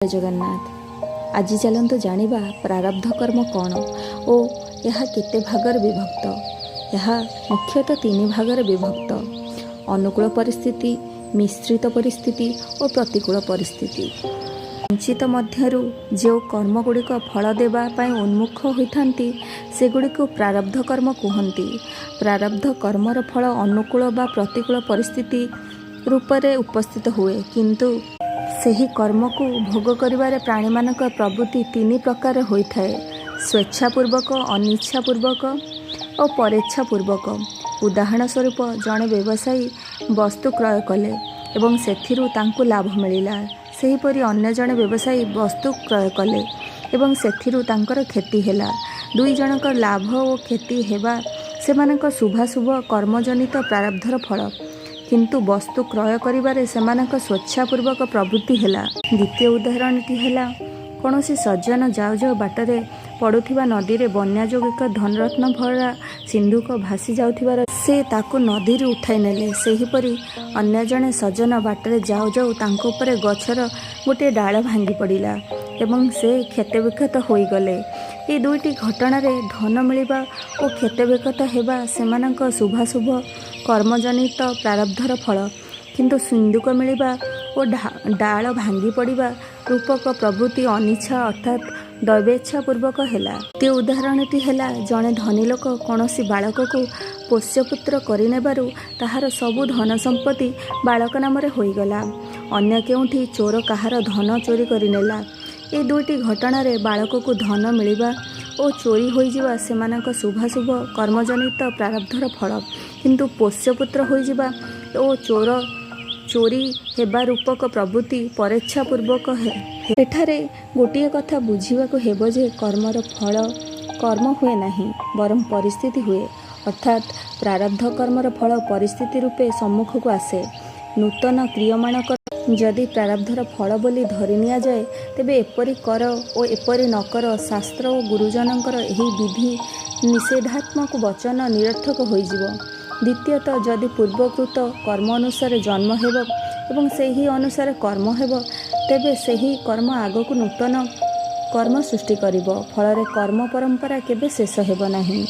ଜଗନ୍ନାଥ, ଆଜି ଚାଲନ୍ତୁ ଜାଣିବା ପ୍ରାରବ୍ଧ କର୍ମ କ'ଣ ଓ ଏହା କେତେ ଭାଗରେ ବିଭକ୍ତ। ଏହା ମୁଖ୍ୟତଃ ତିନି ଭାଗରେ ବିଭକ୍ତ: ଅନୁକୂଳ ପରିସ୍ଥିତି, ମିଶ୍ରିତ ପରିସ୍ଥିତି ଓ ପ୍ରତିକୂଳ ପରିସ୍ଥିତି। ସଞ୍ଚିତ ମଧ୍ୟରୁ ଯେଉଁ କର୍ମଗୁଡ଼ିକ ଫଳ ଦେବା ପାଇଁ ଉନ୍ମୁଖ ହୋଇଥାନ୍ତି, ସେଗୁଡ଼ିକୁ ପ୍ରାରବ୍ଧ କର୍ମ କୁହନ୍ତି। ପ୍ରାରବ୍ଧ କର୍ମର ଫଳ ଅନୁକୂଳ ବା ପ୍ରତିକୂଳ ପରିସ୍ଥିତି ରୂପରେ ଉପସ୍ଥିତ ହୁଏ, କିନ୍ତୁ ସେହି କର୍ମକୁ ଭୋଗ କରିବାରେ ପ୍ରାଣୀମାନଙ୍କ ପ୍ରବୃତ୍ତି ତିନି ପ୍ରକାର ହୋଇଥାଏ: ସ୍ୱେଚ୍ଛାପୂର୍ବକ, ଅନିଚ୍ଛାପୂର୍ବକ ଓ ପରେଚ୍ଛାପୂର୍ବକ। ଉଦାହରଣ ସ୍ୱରୂପ, ଜଣେ ବ୍ୟବସାୟୀ ବସ୍ତୁ କ୍ରୟ କଲେ ଏବଂ ସେଥିରୁ ତାଙ୍କୁ ଲାଭ ମିଳିଲା। ସେହିପରି ଅନ୍ୟ ଜଣେ ବ୍ୟବସାୟୀ ବସ୍ତୁ କ୍ରୟ କଲେ ଏବଂ ସେଥିରୁ ତାଙ୍କର କ୍ଷତି ହେଲା। ଦୁଇ ଜଣଙ୍କ ଲାଭ ଓ କ୍ଷତି ହେବା ସେମାନଙ୍କ ଶୁଭାଶୁଭ କର୍ମଜନିତ ପ୍ରାରବ୍ଧର ଫଳ, କିନ୍ତୁ ବସ୍ତୁ କ୍ରୟ କରିବାରେ ସେମାନଙ୍କ ସ୍ୱେଚ୍ଛାପୂର୍ବକ ପ୍ରବୃତ୍ତି ହେଲା। ଦ୍ୱିତୀୟ ଉଦାହରଣଟି ହେଲା, କୌଣସି ସଜ୍ଜନ ଯାଉ ଯାଉ ବାଟରେ ପଡ଼ୁଥିବା ନଦୀରେ ବନ୍ୟା ଯୋଗୁଁ ଏକ ଧନରତ୍ନ ଭରା ସିନ୍ଧୁକ ଭାସି ଯାଉଥିବାର ସେ ତାକୁ ନଦୀରୁ ଉଠାଇ ନେଲେ। ସେହିପରି ଅନ୍ୟ ଜଣେ ସଜ୍ଜନ ବାଟରେ ଯାଉ ଯାଉ ତାଙ୍କ ଉପରେ ଗଛର ଗୋଟିଏ ଡାଳ ଭାଙ୍ଗି ପଡ଼ିଲା ଏବଂ ସେ କ୍ଷତବିକ୍ଷତ ହୋଇଗଲେ। ଏ ଦୁଇଟି ଘଟଣାରେ ଧନ ମିଳିବା ଓ କ୍ଷତବିକ୍ଷତ ହେବା ସେମାନଙ୍କ ଶୁଭାଶୁଭ କର୍ମଜନିତ ପ୍ରାରବ୍ଧର ଫଳ, କିନ୍ତୁ ସିନ୍ଧୁକ ମିଳିବା ଓ ଡାଳ ଭାଙ୍ଗି ପଡ଼ିବା ରୂପକ ପ୍ରବୃତ୍ତି ଅନିଚ୍ଛା ଅର୍ଥାତ୍ ଦୈବେଚ୍ଛାପୂର୍ବକ ହେଲା। ତୃତୀୟ ଉଦାହରଣଟି ହେଲା, ଜଣେ ଧନୀ ଲୋକ କୌଣସି ବାଳକକୁ ପୋଷ୍ୟପୁତ୍ର କରିନେବାରୁ ତାହାର ସବୁ ଧନ ସମ୍ପତ୍ତି ବାଳକ ନାମରେ ହୋଇଗଲା। ଅନ୍ୟ କେଉଁଠି ଚୋର କାହାର ଧନ ଚୋରି କରିନେଲା। ଏ ଦୁଇଟି ଘଟଣାରେ ବାଳକକୁ ଧନ ମିଳିବା ଓ ଚୋରି ହୋଇଯିବା ସେମାନଙ୍କ ଶୁଭାଶୁଭ କର୍ମଜନିତ ପ୍ରାରବ୍ଧର ଫଳ, କିନ୍ତୁ ପୋଷ୍ୟପୁତ୍ର ହୋଇଯିବା ଓ ଚୋରି ହେବା ରୂପକ ପ୍ରବୃତ୍ତି ପରେଚ୍ଛାପୂର୍ବକ। ଏଠାରେ ଗୋଟିଏ କଥା ବୁଝିବାକୁ ହେବ ଯେ କର୍ମର ଫଳ କର୍ମ ହୁଏ ନାହିଁ, ବରଂ ପରିସ୍ଥିତି ହୁଏ। ଅର୍ଥାତ୍ ପ୍ରାରବ୍ଧ କର୍ମର ଫଳ ପରିସ୍ଥିତି ରୂପେ ସମ୍ମୁଖକୁ ଆସେ। ନୂତନ କ୍ରିୟମାଣ କର୍ମ ଯଦି ପ୍ରାରବ୍ଧର ଫଳ ବୋଲି ଧରି ନିଆଯାଏ, ତେବେ ଏପରି କର ଓ ଏପରି ନ କର, ଶାସ୍ତ୍ର ଓ ଗୁରୁଜନଙ୍କର ଏହି ବିଧି ନିଷେଧାତ୍ମକ ବଚନ ନିରର୍ଥକ ହୋଇଯିବ। ଦ୍ୱିତୀୟତଃ, ଯଦି ପୂର୍ବକୃତ କର୍ମ ଅନୁସାରେ ଜନ୍ମ ହେବ ଏବଂ ସେହି ଅନୁସାରେ କର୍ମ ହେବ, ତେବେ ସେହି କର୍ମ ଆଗକୁ ନୂତନ କର୍ମ ସୃଷ୍ଟି କରିବ। ଫଳରେ କର୍ମ ପରମ୍ପରା କେବେ ଶେଷ ହେବ ନାହିଁ।